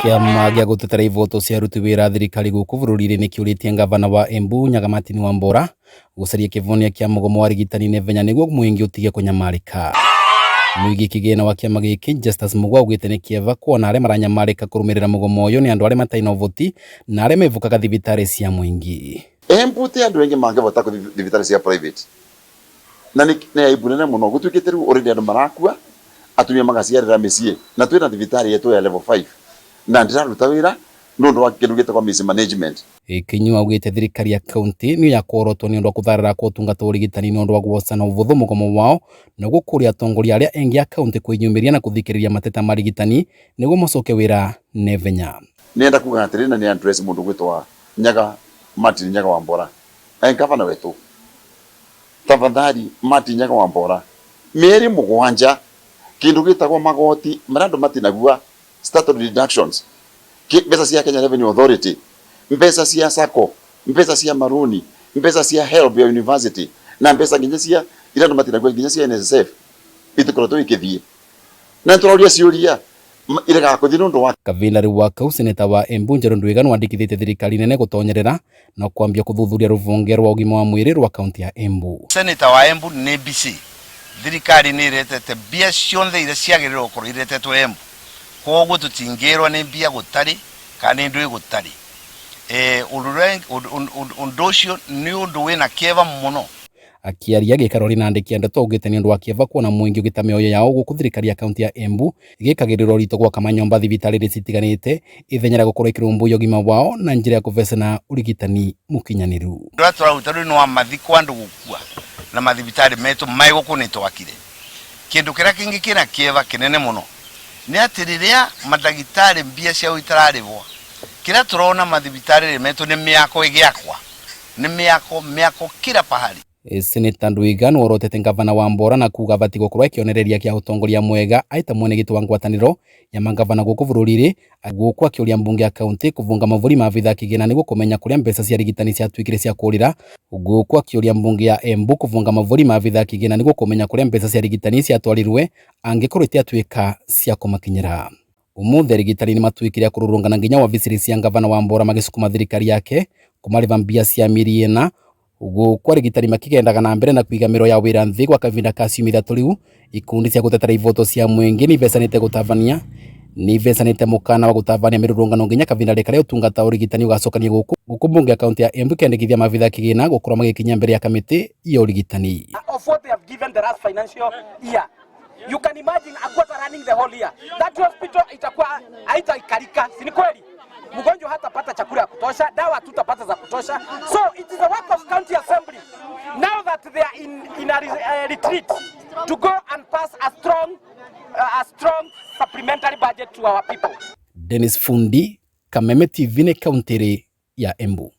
Kĩama gĩa gũtetera ivoto cia aruti wĩra a thirikari gũkũ bũrũri-inĩ nĩkĩũrĩtie ngavana wa Embu Nyaga Martin Wambora gũcaria kĩvonia kĩa mũgomo wa arigitani Naivenya nĩguo mũingĩ ũtige kũnyamarĩka. Mũigi kĩgĩna wa kĩama gĩkĩ Justus Mũgwa augĩte nĩ kĩeva kuona arĩa maranyamarĩka kũrũmĩrĩra mũgomo ũyũ nĩ andũ arĩa matarĩ na ũvoti na arĩa mevukaga thibitarĩ cia mũingĩ. Embu ti andũ aingĩ mangĩvota kũthiĩ thibitarĩ cia private na nĩ aibu nene mũno gũtuĩkĩte rĩu already andũ marakua atumia magaciarĩra mĩciĩ na twĩna thibitarĩ yetũ ya level 5 na ndĩraruta wĩra nĩ ũndũ wa kĩndũ gĩtagwo mismanagement. Kinyua augĩte thirikari ya kaunti nĩyo ya kworotwo nĩ ũndũ wa kũtharara kwa ũtungata wa ũrigitani nĩ ũndũ wa guoca na ũvũthũ mũgomo wao na ũguo kũria atongoria arĩa engi a kaunti kwĩyumĩria na kũthikĩrĩria mateta ma arigitani nĩguo macoke wĩra naihenya. Nĩenda kuga atĩrĩ na nĩ address mũndũ ũgwĩtwo Nyaga Martin Nyaga Wambora e gavana wetũ tafadhali Martin Nyaga Wambora mĩeri mũgwanja kĩndũ gĩtagwo magoti marĩa andũ matinagua statutory deductions mbeca cia Kenya Revenue Authority mbeca cia sacco mbeca cia maruni mbeca cia HELB ya university na mbeca nginya cia iria andũ matinagua nginya cia NSSF itikoretwo ikĩthiĩ na nĩtũroria ciũria iregaga kũthiĩ nĩ ũndũ wa Kavinda rĩu wa kau seneta wa Embu Njerũ Ndwiga nĩwandĩkithĩtie thirikari nene gũtonyerera na kwambia kũthuthuria rũvonge rwa ũgima wa mwĩrĩ rwa kaunti ya Embu. Seneta wa Embu nĩ BC thirikari nĩ ĩretete mbia cionthe iria ciagĩrĩirwo gũkorwo iretetwo Embu koguo tũtingĩrwo nĩ mbia gũtarĩ kana nĩ ndũĩ gũtarĩ. Ũndũ ũcio nĩ ũndũ wĩna kĩeva mũno. Akĩaria gĩikaro-inĩ na andĩki a ndeto augĩte nĩ ũndũ wa kĩeva kuona mũingĩ ũgĩta mĩoyo yao gũkũ thirikari ya kaunti ya Embu ĩgĩkagĩrĩra ũritũ gwaka manyũmba thibitarĩ-inĩ citiganĩte ithenya rĩa gũkorwo ĩkĩrũmbũiya ũgima wao na njĩra ya kũvecana ũrigitani mũkinyanĩru. Ũndũ ũrĩa tũraruta rĩu nĩ wa mathiko andũ gũkua na mathibitarĩ metũ mai gũkũ nĩ twakire. Kĩndũ kĩrĩa kĩngĩ kĩna kĩeva kĩnene mũno nĩ atĩ rĩrĩa mandagĩtarĩ mbia ciao itararĩhwo, kĩrĩa tũrona mathibitarĩ metũ nĩ mĩako ĩgĩakwa, nĩ mĩako, mĩako kila pahali. Seneta Ndwiga nĩworotete ngavana Wambora na kuga abatiĩ gũkorwo e kĩonereria kĩa ũtongoria mwega aĩ ta mwenegĩtĩ wa ngwatanĩro ya mangavana gũkũ bũrũri-inĩ gũkũ akĩũria mbunge ya kaunti kũbunga mavũri ma abithaa kĩgĩna nĩguo kũmenya kũrĩa mbeca cia arigitani ciatuĩkire cia kũrĩra gũkũ akĩũria mbunge ya Embu kũbunga mavũri ma abithaa kĩgĩna nĩguo kũmenya kũrĩa mbeca cia arigitani ciatwarirwe angĩkorwo itiatuĩka cia kũmakinyĩra. Ũmũthĩ arigitani nĩmatuĩkire a kũrũrũngana nginya wabici cia ngavana Wambora magĩcukuma thirikari yake kũmarĩva mbia cia mĩeri ĩna gũkũ arigitani makĩgendaga na mbere na kũiga mĩro ya wĩra nthĩ gwa kavinda ka ciumia ithatũ rĩu ikundi cia gũtetera ivoto cia mũingĩ nĩivecanĩte gũtabania nĩivecanĩte mũkana wa gũtabania mĩrũrũngano nginya kavinda karĩa ũtungata wa ũrigitani ũgacokania gũkũ gũkũ mbunge ya kaunti ya Embu ĩkĩandĩkithia maabithaa kĩgĩna gũkorwo magĩkinya mbere ya kamĩtĩ ya ũrigitani. Of what they have given the last financial year. You can imagine a quarter running the whole year. That hospital itakuwa haitaikalika, si ni kweli? Mgonjwa hatapata chakula ya kutosha, dawa hatutapata za kutosha. So it is a work of county assembly now that they are in a retreat to go and pass a strong supplementary budget to our people. Dennis Fundi, Kameme TV nĩ kaunti ya Embu.